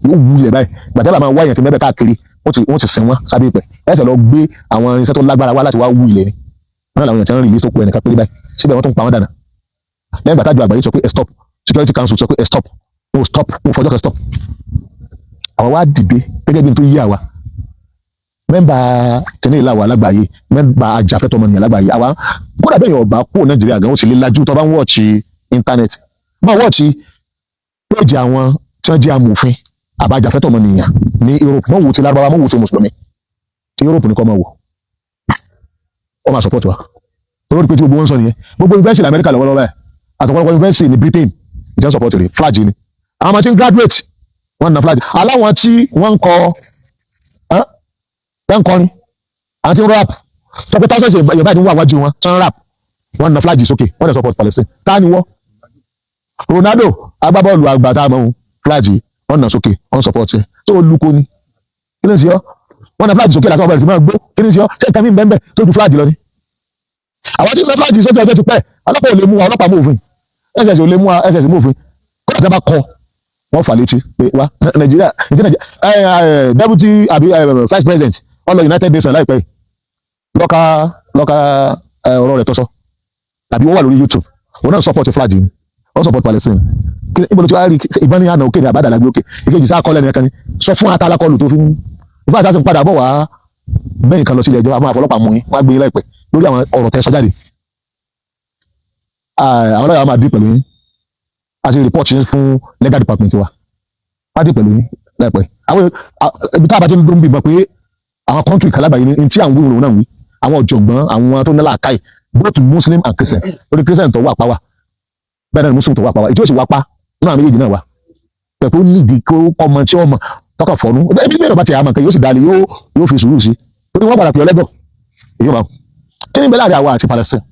yóò wú ilẹ̀ báyìí. Gbàtẹ́ máa wá èèyàn tí mẹ́bẹ̀ káàkiri, wọ́n ti sìn wọ́n sábẹ́ ìpẹ́. Ẹsẹ̀ lọ gbé àwọn irinṣẹ́ tó lágbára wá láti wá wú ilẹ̀ ni. Wọ́n náà làwọn èèyàn tí wọ́n release tó kú ẹnìkan péré báyìí. Síbẹ̀, wọ́n tún pa wọ́n dànù. Lẹ́yìn ìgbà tájọ àgbáyé sọ pé ẹ stop, Security Council sọ pé ẹ stop, mo stop, mo fọjọ́ kan stop. Àwọn wá dìde gẹ́gẹ́ bí n tó yí àwa member kìnìún ìlà wa lágbàáyé, member ajàfẹ́tọ̀ọ́ ọmọnìyàn lágbàáyé. Àwa kódà bẹ́ẹ̀ yẹn ọba kúrò Nàìjíríà gan, ó sì lè lajú. Tó bá ń watch internet, máa watch page àwọn tí wọ́n jẹ́ amòfin àbájáfẹ́tọ̀ọ́ ọmọnìyàn ní Europe. Mọ̀ wò ti Lárúbáwá, mọ̀ wò ti mùsùlùmí, ti Europe ní kọ́ máa wò. Wọ́n máa support wa torí pé tí gbogbo wọn sọ nìyẹn. Gbogbo university ní Amẹ́ríkà lọ́wọ́lọ́wọ́ báyìí, àtọ̀pọ̀lọpọ̀ university ní Britain ìjọ support rẹ̀. Flag ni àwọn ọmọ tí ń graduate, wọ́n na flag. Aláwọn tí wọ́n ń kọ ẹ́ ń kọrin, àwọn tí ń rap, tọpẹ thousands èèyàn báyìí ní wà wájú wọn tí wọ́n rap, wọ́n na flag sókè, wọ́n dẹ̀ support Palestine. Ká ni wọ́n Ronaldo, agbábọ́ọ̀lù àgbà tá a mọ̀ ọ́n, flag wọ́n na sókè, wọ́n support ẹ̀. Tó o luko ni, kí ló ń ṣe ọ́? Wọ́n na flag sókè láti wọ́n bẹ̀rẹ̀ sí máa gbó. Kí ló ń ṣe ọ́? Ṣé ìka mi bẹ́ẹ̀ tó ju flag lọ ni? Àwọn tí ń na flag sókè ọjọ́ ti pẹ́. Ọlọ́pàá ò lè mú wa, ọlọ́pàá mú òfin, ss ò lè mú wa, ss mú òfin. Kódà tí a bá kọ, wọ́n fà létí pé wá Nàìjíríà, Nàìjíríà. Deputy àbí vice president, wọ́n lọ United Nations láìpẹ́ yìí, lọ́ka lọ́ka ọ̀rọ̀ rẹ̀ tó sọ tàbí wọ́n wà lórí YouTube, òun náà support flag yìí, wọ́n support Palestine. Kí ibo ló ti wá rí ìbọn ní àná òkè ní àbádà lágbé òkè? Ìkejì sáà kọ́lẹ̀ nìkan ni sọ fún atalakọlù tó fi ń ìfúnpá sáà sì ń padà bọ̀ wá bẹ́ẹ̀ kan lọ sílé ẹjọ́. Àwọn àfọlọ́pàá mú yín, wọ́n á gbé yín láìpẹ́ lórí àwọn ọ̀rọ̀ tẹ́ sọ jáde. Àwọn ọlọ́yà máa dí pẹ̀lú yín àti report yín fún legal department wa, wọ́n á dí pẹ̀lú yín láìpẹ́. Àwọn ibi tá a bá ti ń dún bí gbọ́ pé àwọn country kan lágbàáyé ní tí à ń wí òun náà ń wí. Àwọn ọ̀jọ̀gbọ́n, àwọn tó ní làákàyè, both Muslim and Christian, lórí Christian tó wà pa wà, bẹ́ẹ̀ náà ni Muslim tó wà pa wà, ètí ó sì wà pa náà, àwọn méjèèjì náà wà pẹ̀pẹ́. Ó nídìí kó ọmọ tí ọmọ tọkàn fọ́nú ẹbí bẹ́ẹ̀ bá ti àmọ̀ kan yóò sì dalẹ̀, yóò fi sùúrù sí, torí wọ́n padà pè ọ́ lẹ́gọ̀. Èyí bá kí ni bẹ́ẹ̀ láàrin àwa àti Palestine,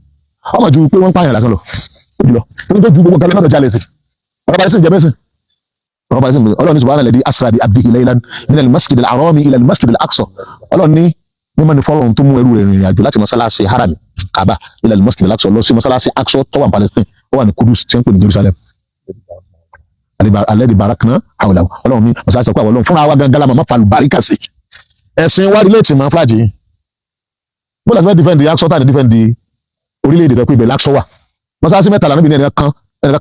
ọmọ ju pé wọ́n ń pààyàn lásán lọ, ó jùlọ torí tó ju gbogbo nǹkan lọ́dọ̀ jalè sí ọ̀rọ̀ Palestine jẹ́ mẹ́sìn ọ̀rọ̀ Palestine. Ọlọ́run ní subhana alladhi asra bi abdihi laylan min al-masjid al-harami ila al-masjid al-aqsa. Ọlọ́run ní mímọ́ ní fọlọ́run tó mú ẹrú rẹ̀ rìnrìn àjò láti mọ́sálásí harami Kaaba ila al-masjid al-aqsa, lọ sí mọ́sálásí Aqsa tó wà ní Palestine, ó wà ní Kudus tí wọ́n ń pè ní Jerusalem, alladhi barakna hawlahu. Ọlọ́run ní mọ́sálásí ọ̀pọ̀ àwọn ọlọ́run fúnra wa gangan la máa fa àlùbáríkà sí. Ẹ̀sìn wa relate mọ́ flag yìí. Bó la fẹ́ defend the Aqsa, tá ní defend the orílẹ̀-èdè tó pé ibẹ̀ l'Aqsa wà? Mọ́sálásí mẹ́tàlá níbi ní ẹnìkan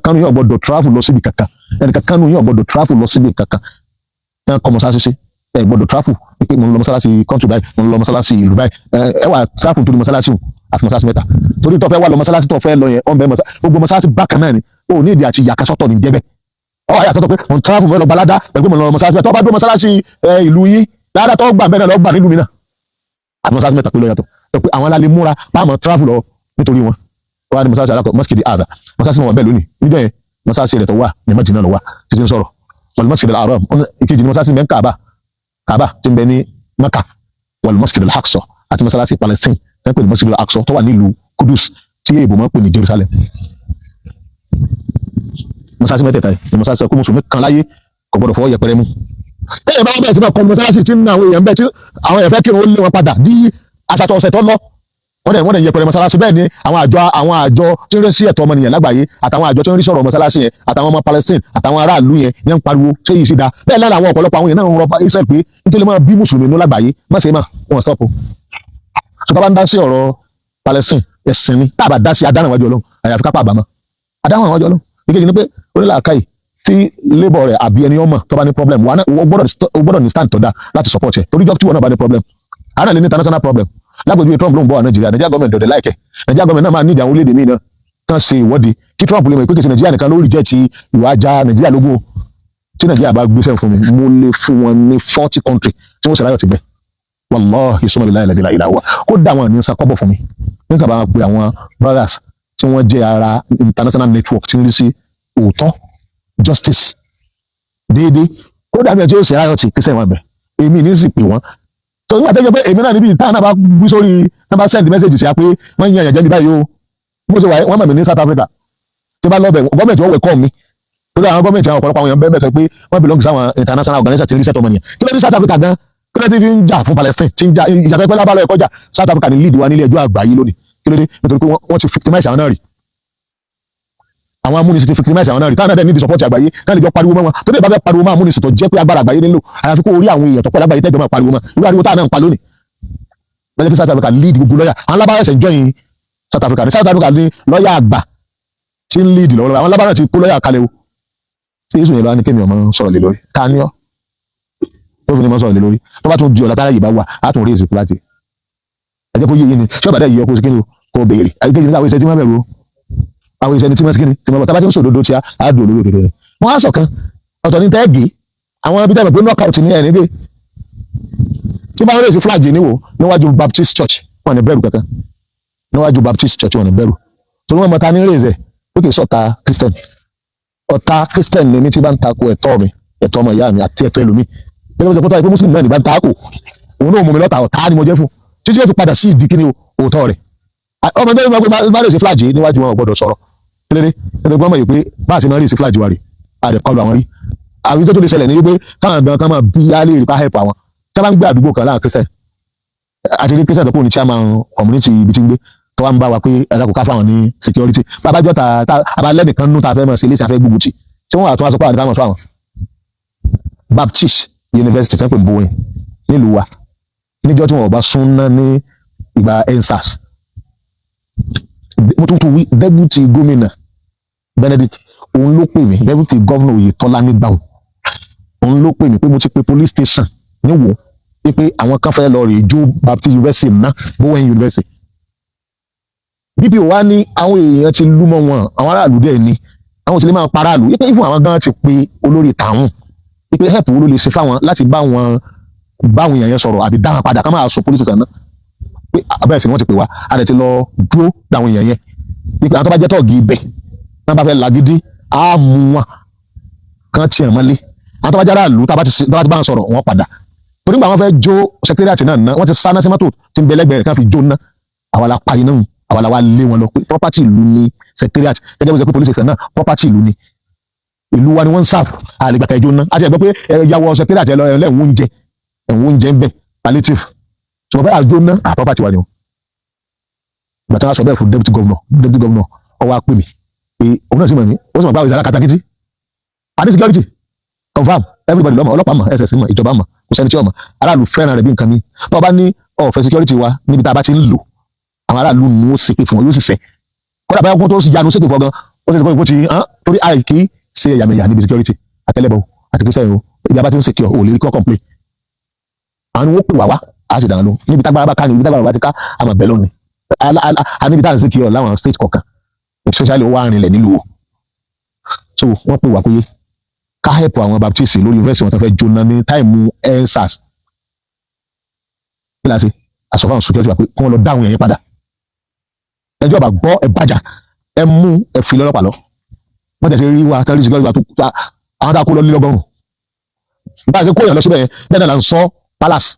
kan yóò gbọ́dọ̀ travel lọ síbi kankan, ẹnìkan kan yóò gbọ́dọ̀ travel lọ síbi kankan. Ẹ kọ́ mọ́sálásí sí, ẹ gbọ́dọ̀ travel pé mo ń lọ mọ́sálásí country báyìí, mo ń lọ mọ́sálásí ìlú báyìí. Ẹ wà travel torí mọ́sálásí o, àfi mọ́sálásí mẹ́ta, torí tó fẹ́ wà lọ mọ́sálásí tó fẹ́ lọ yẹn, ọ̀nbẹ gbogbo mọ́sálásí bákan náà ni. O ní ìdí àti ìyàkásọ́tọ̀ ní jẹ́bẹ̀. Ọ wà yàtọ̀ pé mo ń travel, mo fẹ́ lọ balada pẹ̀lú mo ń lọ mọ́sálásí. Tó bá dé mọ́sálásí ìlú yín, lára tó gbà bẹ́ẹ̀ náà lọ gbà nílùú mi náà. Àti mọ́sálásí mẹ́ta pé lọ yàtọ̀ pé àwọn alálẹ̀ múra báwọn travel lọ nítorí wọn. Wọ́n á ní mọ́sálásí alákọ̀, Masjid Adha, mọ́sálásí wọn wà bẹ́ẹ̀ lónìí. Níjọ́ yẹn, mọ́sálásí rẹ̀ tó wà ní Madina lọ wà títí ń sọ̀rọ̀. Wal Masjid al-Haram, ìkejì ní mọ́sálásí mẹ́ Kaaba, Kaaba tí ń bẹ ní Maka. Wal Masjid al-Aqsa, àti mọ́sálásí Palestine tẹ́ ń pè ní Masjid al-Aqsa tó wà nílùú Kudus, tí èèbò máa ń pè ní Jerusalem. Mọ́sálásí mẹ́tẹ̀ẹ̀ta yìí ní mọ́sálásí ọkọ̀ mùsùlùmí kan láyé kò gbọdọ̀ fọwọ́ yẹpẹrẹ mú. Tẹ́yẹ̀ bá wọn bẹ̀rẹ̀ sí máa kọlu mọ́sálásí tí ń ná àwọn èèyàn bẹ́ẹ̀, tí àwọn èèyàn fẹ́ kí wọ́n lé wọn padà bí aṣàtọ̀ ọ̀sẹ̀ tó lọ, wọ́n dẹ̀ yẹpẹrẹ mọ́sálásí. Bẹ́ẹ̀ ni àwọn àjọ tí ń rí sí ẹ̀tọ́ ọmọnìyàn lágbàáyé, àtàwọn àjọ tí ń rí sọ̀rọ̀ mọ́sálásí yẹn, àtàwọn ọmọ Palestine, àtàwọn aráàlú yẹn ní ń pariwo, ṣé yìí sì da? Bẹ́ẹ̀ lára àwọn ọ̀pọ̀lọpọ̀ àwọn èèyàn náà ń rọ Israel pé nítorí máa bí mùsùlùmí nú lágbàáyé, má ṣe má wọn stop o. So tá bá ń dá sí ọ̀rọ̀ Palestine, ẹ̀sìn ni. Tá a bá dá sí, adáràn wájú Ọlọ́run, àyàfi kápá àbámọ́ adáràn wájú Ọlọ́run. Ìkejì ni pé onílàákàyè tí labour rẹ̀ àbí ẹni ọmọ tó bá ní problem wà náà, o gbọ́dọ̀ ní stand tó dáa láti support ẹ̀, torí jọ́ tí wọn náà bá ní problem, àná lè ní international problem. Lágbègbè Trump ló ń bọ̀ wá Nàìjíríà, Nàìjíríà gọ́ọ̀mẹ̀ntì ọ̀dẹ̀ láìkẹ́. Nàìjíríà gọ́ọ̀mẹ̀ntì náà máa ní ìjà àwọn orílẹ̀-èdè míì náà kàn ṣe ìwọ́de kí Trump lè mọ̀ pé kìí ṣe Nàìjíríà nìkan ló reject ìwà ajá Nàìjíríà lógún o. Tí Nàìjíríà bá gbéṣẹ́ fún mi, mo lè fún wọn ní 40 country tí wọ́n ṣe láyọ̀ ti bẹ̀. Wallahi summa billahi la ilaha illa kó dà wọn ní sakọ́bọ̀ fún mi nígbà bá wọn pe àwọn brothers tí wọ́n jẹ́ ara international network tí ń rí sí òótọ́, justice, déédéé. Kódà mi ẹ̀ tí ó ṣe ráyọ̀ tí kìsẹ́ wọn bẹ̀, èmi ní sì pè wọ́n. Tó nígbà tẹ́jọ́ pé èmi náà níbi ìta náà bá gbé sórí náà, bá send message sí a pé wọ́n yan ẹ̀jẹ̀ mi báyìí o. Mo ṣe wà, wọ́n mọ̀ mí ní South Africa. Tí bá lọ́bẹ̀, gọ́ọ̀mẹ̀ntì wọ́n wẹ̀ mi, torí àwọn gọ́ọ̀mẹ̀ntì, àwọn ọ̀pọ̀lọpọ̀ àwọn èèyàn bẹ́ẹ̀ bẹ́ẹ̀ pé wọ́n belong sí àwọn international organization tí ń rí sẹ́tọ̀ ọmọnìyàn. Kí ló dé South Africa gan? Kí ló dé fi ń jà fún Palestine, tí ń jà ìjà pẹ́pẹ́ lábálọ̀ ẹ̀kọ́ jà? South Africa ní lead wa nílé ẹjọ́ àgbáyé lónìí. Kí ló dé? Nítorí pé wọ́n ti victimize àwọn náà rí, àwọn amúnisìn ti victimize àwọn náà rí, táwọn náà dẹ̀ ní support àgbáyé ká lè jọ pariwo mọ́ wọn. Tó dé bá fẹ́ pariwo mọ́ amúnisìn, tó jẹ́ pé agbára àgbáyé nílò, àyàfi kó orí àwọn èèyàn tó pọ̀ lágbàáyé tẹ́jọ́ máa pariwo mọ́ irú ariwo táwọn náà ń pa lónìí. Lọ́jọ́ kí South Africa lead gbogbo lọ́yà, àwọn lábára ẹ̀sẹ̀ join South Africa ní South Africa ní lọ́yà àgbà tí ń lead lọ́wọ́lọ́wọ́. Àwọn lábára ti kó lọ́yà kalẹ̀ o. Tí yéṣu yẹn lọ́wọ́ ní kémi ọmọ sọ̀rọ̀ lé lórí, ká ní ọ́ tó fi ní mọ́ sọ̀rọ̀ lé lórí. Tó bá tún di ọ̀la táyà yìí bá wà, á tún raise flag. Ẹ jẹ́ kó yé yín ni ṣé ọ̀bàdà yìí ọkọ̀ sí kíni o, kò béèrè. Àyíkéjì ní àwọn iṣẹ́ tí wọ́n bẹ̀rù o, àwọn iṣẹ́ tí wọ́n sí kíni tí wọ́n bọ̀. Tábà tí ń sòdodo tí a dùn olórí òdodo rẹ̀, wọ́n á sọ̀kan ọ̀tọ̀ ní tẹ́ẹ̀gì àwọn ibi tẹ́ẹ̀ mọ̀ pé knockout ní ẹ̀ nígbè tí bá ń raise flag níwò níwájú Baptist Church, wọn ní bẹ̀rù kankan. Níwájú Baptist Church, wọn ní bẹ̀rù, torí wọn mọ̀ ta ní raise ẹ̀ ó kì í sọ̀tà Christian. Ọ̀tá Christian ni mi tí bá ń takò ẹ̀tọ́ mi, ẹ̀tọ́ ọmọ ìyá mi àti ẹ̀tọ́ ẹlòmíì. Gẹ́gẹ́ bí ọjọ́ pé Muslim náà ní bá ń takò, òun náà mú mi lọ́ta, ọ̀tá ni mo jẹ́ fún títí yóò fi padà sí ìdí kíni òótọ́ rẹ̀. Ọmọ tó ń bá bá raise flag níwájú wọn, ò gbọ́dọ̀ sọ̀rọ̀ kílódé? Nítorí wọ́n mọ̀ yìí pé bá a ṣe máa raise flag wa rè, a dẹ̀ kọlu àwọn rí. Àwọn tó lè ṣẹlẹ̀ ní wípé káwọn gan kan máa bí á lè rí pa help àwọn tí wọ́n bá ń gbé àdúgbò kan láwọn Christian, àti rí Christian tó kù ní chairman community ibi tí ń gbé, tó wá ń bá wa pé ẹ̀dá kò ká fáwọn ní security. Bàbá jọ ta abalẹ́nìkan nú ta fẹ́ mọ̀ sí ilé ìsàfẹ́ gbógun tì tí wọ́n wà tó wá sọ pé àwọn nìkan mọ̀ sọ àwọn Baptist University tẹ́ pè ń bóyin nílùú wa níjọ́ tí wọn ò bá sún ná ní ìgbà EndSARS. Mo tún tún wí, deputy gómìnà Benedict, òun ló pè mí, deputy governor Oyètọ́lá nígbà òun ló pè mí pé mo ti pe police station níwò pé àwọn kan fẹ́ lọ rè jó Baptist University ná, Bowen University. DPO wa ní àwọn èèyàn ti lú mọ́ wọn, àwọn aráàlú dẹ̀ ni àwọn sì lè máa paráàlú wípé ìfún àwọn gan ti pe olórí tàwọn wípé help wo ló lè ṣe fáwọn láti bá wọn báwọn èèyàn yẹn sọ̀rọ̀ àbí dá wọn padà ká máa sọ police station náà, pé abẹ́rẹ́ sì ni wọ́n ti pè wá, a dẹ̀ ti lọ dúró dáwọn èèyàn yẹn wípé àwọn tó bá jẹ́ tọ́ọ̀gì ibẹ̀ náà bá fẹ́ lagídí, á mú wọn kán tiẹ̀ mọ́lé. Àwọn tó bá jẹ́ aráàlú, tá a bá ti bá wọn sọ̀rọ̀, wọ́n padà. Torí gbà wọ́n fẹ́ jó secretariat náà ná, wọ́n ti sáná sí mọ́tò tí ń bẹ lẹ́gbẹ̀ẹ́ rẹ̀ kán fi jó ná. Àwa la pa iná hùn, àwa la wá lé wọn lọ pé property ìlú ni secretariat, gẹ́gẹ́ bí wọ́n ṣe pé police station náà property ìlú ni, ìlú wa ni wọ́n ń serve, àlègbà kẹjọ ná. Àti ẹ̀gbọ́n pé ẹ yàwọ̀ secretariat ẹ lọ ẹ̀wọ̀n oúnjẹ, ẹ̀wọ̀n oúnjẹ ń bẹ, palliative, ṣùgbọ́n bẹ́ẹ̀ àjọ ná à property wa ni o. Gbàtà wá sọ bẹ́ẹ̀ fún deputy governor, deputy governor ó wá pè mí pé òun náà sì mọ̀ mí, ó sì mọ̀ báwo ìsàlá katakítí àní security confam. Everybody lọ́mọ, ọlọ́pàá mọ̀, ss mọ̀, ìjọba mọ̀, kò sẹ́ni tí ò mọ̀. Aráàlú fẹ́ràn rẹ̀ bí nǹkan mi. Tó o bá ní ọ̀fẹ́ security wa níbi tá a bá ti ń lò, Àwọn aráàlú ní ó ṣépè fún ọ, yóò sì fẹ́. Kódà báyọ̀ kó tó sì yanu ṣépè fún ọ gan, ó sì ṣe pé kó ti hàn torí àìkí ṣe ẹ̀yàmẹ̀yà níbi security. Àtẹlẹbọ àti Christian o, ibi abá ti ń secure, ò lè rí kí wọ́n complain. Àwọn ni wọ́n pè wá wá, á sì dáná lóhùn níbi tágbára bá ká ní ibi tágbára bá ti ká, àmọ̀ bẹ́ẹ̀ lónìí. A níbi tá à ń secure láwọn state kọ̀ọ̀kan, especially ó wà rìnlẹ̀ nílùú o. So wọ́n pè wá pé ká help àwọn Baptist lórí university wọn tó fẹ́ jóná ní time EndSARS. Kí la ṣe? Àsọ fáwọn security wa pé kí wọ́n lọ dá àwọn èèyàn yẹn padà. Ẹjọ́ bá gbọ́, ẹ bàjá, ẹ mú, ẹ fi lọ́lọ́pàá lọ. Wọ́n tẹ̀sí rí wa tẹ́lẹ̀ security wa tó àwọn tá a kó lọ lílọ́gọ́rùn. Bá a ṣe kó yàn lọ síbẹ̀ yẹn, bẹ́ẹ̀ náà là ń sọ palace,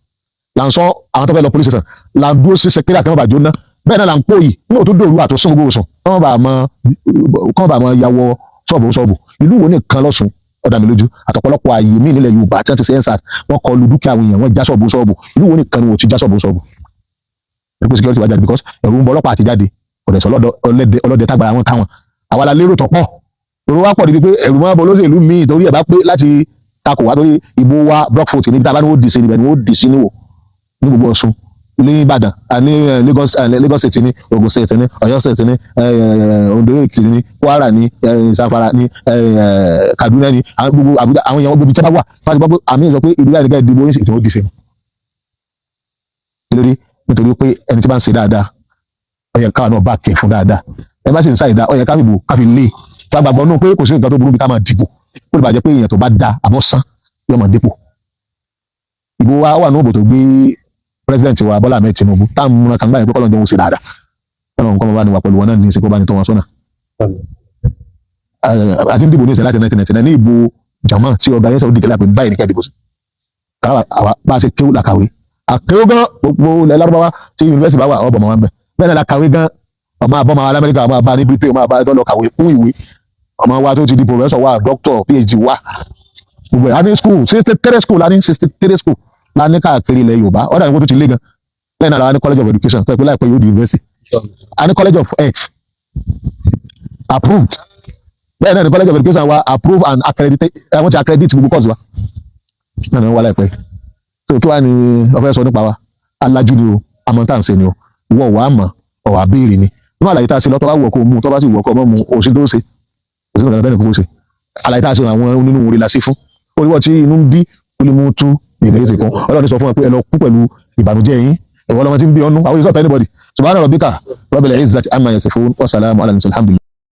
là ń sọ àwọn tó fẹ́ lọ police station, là ń dúró sí secretariat kí wọ́n bá jóná. Bẹ́ẹ̀ náà là ń pò yìí ní òtún dòru àtúnṣe gbogbo sùn kí wọ́n bá mọ yàwọ ṣọ́ọ̀bù ṣọ́ọ̀bù. Ìlú wo nìkan lọ́sùn ọ̀dà mi lójú àtọ̀pọ̀lọpọ̀ ààyè míì nílẹ̀ Yorùbá tí wọ́n ti ṣe EndSARS, wọ́n kọlu dúkìá àwọn èèyàn, wọ́n já ṣọ́ọ̀bù ṣọ́ọ̀bù. Ìlú wo nìkan ni wọ́n ti já ṣọ́ọ̀bù ṣọ́ọ̀bù? Pé security wá jáde because ẹ̀rù ń bọ ọlọ́pàá àti jáde ọ̀dẹ̀ sọ ọlọ́dẹ ọlọ́dẹ tágbára wọn káwọn. Àwa la lérò tọ́pọ̀, èrò wa pọ̀ níbi pé ẹ̀rù máa bọ olóṣèlú míì torí ẹ̀ bá pé láti takò wá, torí ìbò wa block vote níbi tá a bá ní wọ́n dì sí níbẹ̀ ni wọ́n dì sí níwò ní gbogbo Ọ̀ṣun, ní Ìbàdàn, ní Lagos State, ní Ogun State, ní Ọ̀yọ́ State, ní Ondo, Èkìtì, ní Kwara, ní Zamfara, ní Kaduna, ní gbogbo Àbújá. Àwọn èèyàn gbogbo ibi tí wọ́n bá wà, wọ́n ti gbọ́ pé àmì sọ pé ìlú àyíká ìdìbò yín sì tí wọ́n dì sí lórí, nítorí pé ẹni tí bá ń ṣe dáadáa, ó yẹ káwa náà bá kẹ̀ fún dáadáa. Ẹ bá sì ń ṣàìdá, ó yẹ ká fìbò ká fi lé tó àgbàgbọ́ náà pé kò sí nǹkan tó burú bí ká máa dìbò. Ó lè bàjẹ́ pé èèyàn tó bá da àbọ̀ sán yóò máa dépò. Ìbò wa wà ní òbò tó gbé president wa Bọ́lá Ahmed Tinubu tá à ń múra kan báyìí pé kọ́lọ́n jẹun ṣe dáadáa, kọ́lọ́n nǹkan bá ní wà pẹ̀lú wọn náà ní ìsìnkú bá ní tó wọn sọ́nà. Àti ń dìbò ní ìṣẹ̀lẹ̀ láti 1999 ní ìbò jama tí ọ̀gá yẹn sọ̀rọ̀ dìgẹ́lá pé báyìí ní ká dìbò sí. Káwa àwa bá a ṣe kéwù làkàwé, àkéwù gan gbogbo ilẹ̀ Lárúbáwá tí yunifásitì bá wà, ọ̀bọ̀ mọ́ wọn bẹ̀. Bẹ́ẹ̀ náà la kàwé gan, ọmọ àbọ̀mọ Amẹ́ríkà, ọmọ àbá ní Britain, ọmọ àbá tó lọ kàwé kún ìwé, ọmọ wa tó ti di professor wa, doctor, PhD wa, gbogbo ẹ̀. A ní school, 63 school la ní, 63 school la ní káàkiri ilẹ̀ Yorùbá. Ọ̀dà ìwọ́n tó ti lé gan. Lẹ́yìn náà la ní College of Education tó ẹ pé láìpẹ́ yóò di university. A ní College of Health approved. Bẹ́ẹ̀ náà ní College of Education wa approved and accredited. Wọ́n ti accredit gbogbo course wa náà ní wọ́n wá láìpẹ́. So kí wàá ní ọ̀fẹ́ sọ nípa wa? Alájú ni o, àmọ́ tá à ń ṣe ni o. Ìwọ wàá mọ̀, ọ̀wà béèrè ni nínú àlàyé tá a ṣe lọ́tọ́. Bá wù ọ́ kó mú, tó bá sì wù ọ́ kó mọ́ mu, òsì tó ṣe òsì tó kàn kó ṣe. Àlàyé tá a ṣe, àwọn onínú orí la ṣe fún oríwọ̀ tí inú ń bí ó lè mú tú ìdẹ́yẹ kan. Ọlọ́run sọ fún wa pé ẹ lọ kú pẹ̀lú ìbànújẹ́ yín. Ìwọ lọmọ tí ń bí ọnú àwọn ìsọ̀tà anybody. Subhana rabbika rabbil izzati amma yasifun wa salamu ala al-mursalin, alhamdulillah.